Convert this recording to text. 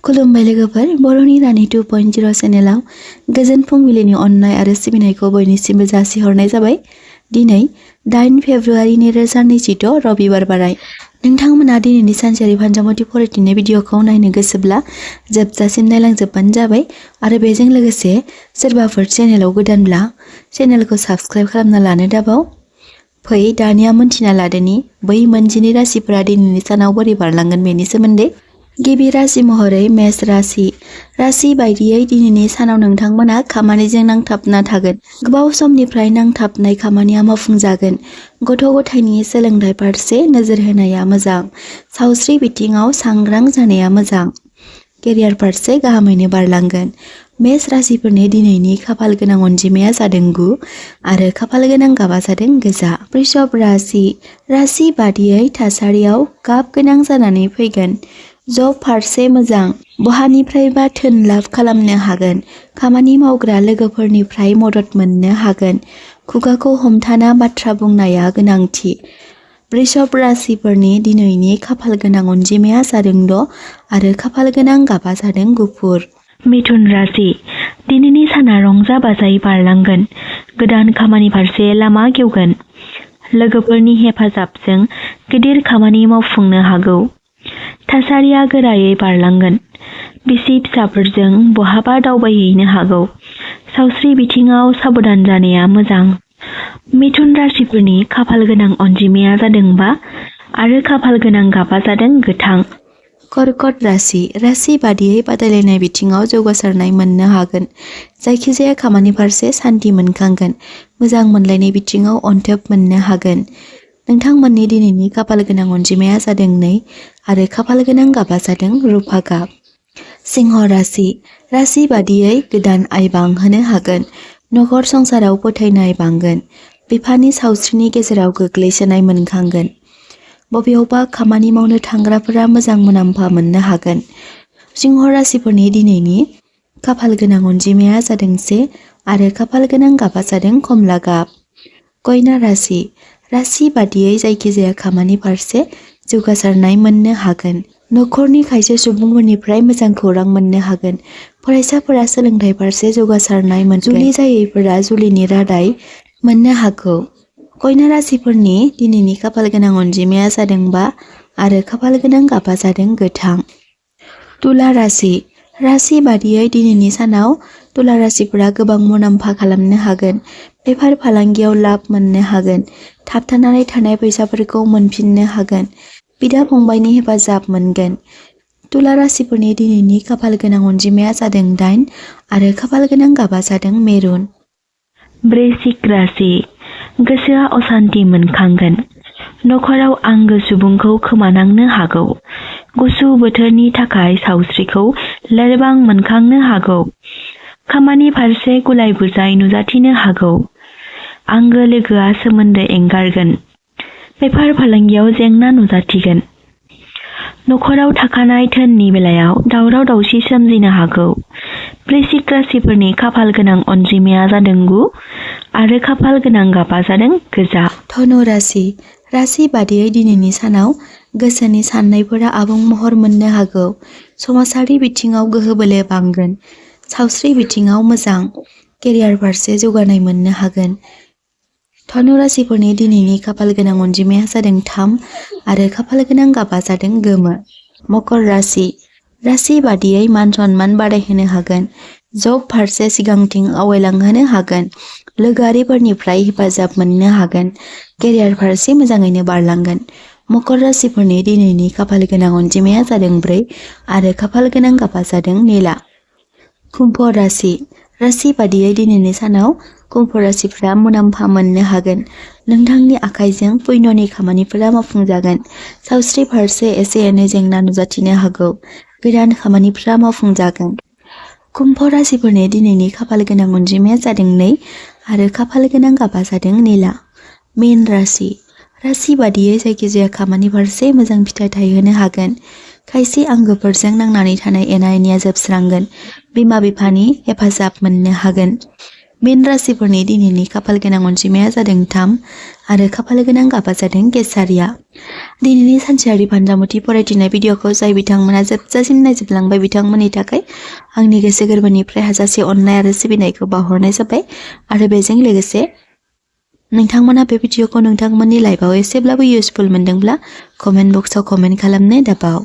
खुलुमबाय लोगोफोर, बर'नि रानि 2.0 चेनेलाव गोजोन फुंबिलिनि अननाय आरो सिबिनायखौ बयनिसिमबो जासिहरनाय जाबाय। दिनै 8 फेब्रुआरि 2026 रबिबार बाराय। नोंथांमोना दिनैनि सानसेयारि फानजामुथि फरायथिनाय भिडिअखौ नायनो गोसोब्ला जोबजासिम नायलांजोबबानो जाबाय आरो बेजों लोगोसे सोरबाफोर चेनेलाव गोदानब्ला चेनेलखौ साबस्क्राइब खालामना लानो दाबाव। फै दानिया मोनथिना लादोनि बै मोनजिनै राशिफोरा दिनैनि सानाव बोरै बारलांगोन बेनि सोमोन्दै। गिबि राशि महरै मेष राशि। राशि बायदियै दिनैनि सानाव नोंथांमोना खामानिजों नांथाबना थागोन। गोबाव समनिफ्राय नांथाबनाय खामानिया मावफुंजागोन। गथ' गथायनि सोलोंथाइ फारसे नोजोर होनाया मोजां। सावस्रि बिथिङाव सांग्रां जानाया मोजां। केरियार फारसे गाहामैनो बारलांगोन। मेष राशिफोरनि दिनैनि खाफाल गोनां अनजिमाया जादों 9 आरो खाफाल गोनां गाबा जादों गोजा। वृषभ राशि। राशि बादियै थासारियाव गाब गोनां जानानै फैगोन। जब फारसे मोजां। बहानिफ्रायबा धोन लाभ खालामनो हागोन। खामानि मावग्रा लोगोफोरनिफ्राय मदद मोननो हागोन। खुगाखौ हमथाना बाथ्रा बुंनाया गोनांथि। वृषभ राशिफोरनि दिनैनि खाफाल गोनां अनजिमाया जादों 6 आरो खाफाल गोनां गाबा जादों गुफुर। मिथुन राशि। दिनैनि साना रंजा बाजायै बारलांगोन। गोदान खामानि फारसे लामा गेवगोन। लोगोफोरनि हेफाजाबजों गिदिर खामानि मावफुंनो हागौ। थासारिया गोरायै बारलांगोन। बिसि फिसाफोरजों बहाबा दावबायहैनो हागौ। सावस्रि बिथिङाव साबधान जानाया मोजां। मिथुन राशिफोरनि खाफाल गोनां अनजिमाया जादों 5 आरो खाफाल गोनां गाबा जादों गोथां। कर्कट राशि। राशि बादियै बादायलायनाय बिथिङाव जौगासारनाय मोननो हागोन। जायखिजाया खामानि फारसे सान्थि मोनखांगोन। मोजां मोनलायनाय बिथिङाव अनथोब मोननो हागोन। नोंथांमोननि दिनैनि खाफाल गोनां अनजिमाया जादों 2 आरो खाफाल गोनां गाबा जादों रुफा गाब। सिंह राशि। राशि बादियै गोदान आय बांहोनो हागोन। नखर संसाराव फोथायनाय बांगोन। बिफानि सावस्रिनि गेजेराव गोग्लैसोनाय मोनखांगोन। बबेयावबा खामानि मावनो थांग्राफोरा मोजां मुलाम्फा मोननो हागोन। सिंह राशिफोरनि दिनैनि खाफाल गोनां अनजिमाया जादों 1 आरो खाफाल गोनां गाबा जादों कमला गाब। कन्या राशि। राशि बादियै जायखिजाया खामानि फारसे जौगासारनाय मोननो हागोन। नखरनि खायसे सुबुंफोरनिफ्राय मोजां खौरां मोननो हागोन। फरायसाफोरा सोलोंथाइ फारसे जौगासारनाय मोनगोन। जुलि जायैफोरा जुलिनि रादाय मोननो हागौ। कन्या राशिफोरनि दिनैनि खाफाल गोनां अनजिमाया जादों 5 आरो खाफाल गोनां गाबा जादों गोथां। तुला राशि। राशि बादियै दिनैनि सानाव तुला राशिफोरा गोबां मुलाम्फा खालामनो हागोन। बेफार फालांगियाव लाब मोननो हागोन। थाबथानानै थानाय फैसाफोरखौ मोनफिननो हागोन। बिदा फंबायनि हेफाजाब मोनगोन। तुला राशिफोरनि दिनैनि खाफाल गोनां अनजिमाया जादों 8 आरो खाफाल गोनां गाबा जादों मेरुन। वृश्चिक राशि। गोसोआ असान्ति मोनखांगोन। नखराव आंगो सुबुंखौ खोमानांनो हागौ। गुसु बोथोरनि थाखाय सावस्रिखौ लोरबां मोनखांनो हागौ। खामानि फारसे गुलाय गुजाय नुजाथिनो हागौ। आंगो लोगोआ सोमोन्दो एंगारगोन। बेफार फालांगियाव जेंना नुजाथिगोन। नखराव थाखानाय धोननि बेलायाव दावराव दावसि सोमजिनो हागौ। वृश्चिक राशिफोरनि खाफाल गोनां अनजिमाया जादों 9 आरो खाफाल गोनां गाबा जादों गोजा। धनु राशि। राशि बादियै दिनैनि सानाव गोसोनि साननायफोरा आबुं महर मोननो हागौ। समाजारि बिथिङाव गोहो बोलो बांगोन। सावस्रि बिथिङाव मोजां। केरियार फारसे जौगानाय मोननो हागोन। धनु राशिफोरनि दिनैनि खाफाल गोनां अनजिमाया जादों 3 आरो खाफाल गोनां गाबा जादों गोमो। मकर राशि। राशि बादियै मान सन्मान बारायहोनो हागोन। जब फारसे सिगांथिं आवगायलांहोनो हागोन। लोगोआरिफोरनिफ्राय हेफाजाब मोननो हागोन। केरियार फारसे मोजाङैनो बारलांगोन। मकर राशिफोरनि दिनैनि खाफाल गोनां अनजिमाया जादों 4 आरो खाफाल गोनां गाबा जादों निला। कुम्भ राशि। राशि बादियै दिनैनि सानाव कुम्भ राशिफोरा मुलाम्फा मोननो हागोन। नोंथांनि आखाइजों पुण्यनि खामानिफोरा मावफुंजागोन। सावस्रि फारसे एसे एनै जेंना नुजाथिनो हागौ। गोदान खामानिफोरा मावफुंजागोन। कुम्भ राशिफोरनि दिनैनि खाफाल गोनां अनजिमाया जादों 2 आरो खाफाल गोनां गाबा जादों निला। मीन राशि। राशि बादियै जायखिजाया खामानि फारसे मोजां फिथाइ थायहोनो हागोन। खायसे आंगोफोरजों नांनानै थानाय एना एनिया जोबस्रांगोन। बिमा बिफानि हेफाजाब मोननो हागोन। मीन राशिफोरनि दिनैनि खाफाल गोनां अनजिमाया जादों 3 आरो खाफाल गोनां गाबा जादों केसारिया। दिनैनि सानसेयारि फान्जामुथि फरायथिनाय भिडिअखौ जाय बिथांमोना जोबजासिम नायजोबलांबाय बिथांमोननि थाखाय आंनि गोसो गोरबोनिफ्राय हाजासे अननाय आरो सिबिनायखौ बावहरनाय जाबाय आरो बेजों लोगोसे नोंथांमोना बे भिडिअखौ नोंथांमोननि लाइफआव एसेब्लाबो इउजफुल मोनदोंब्ला कमेन्ट बक्सआव कमेन्ट खालामनो दाबाव।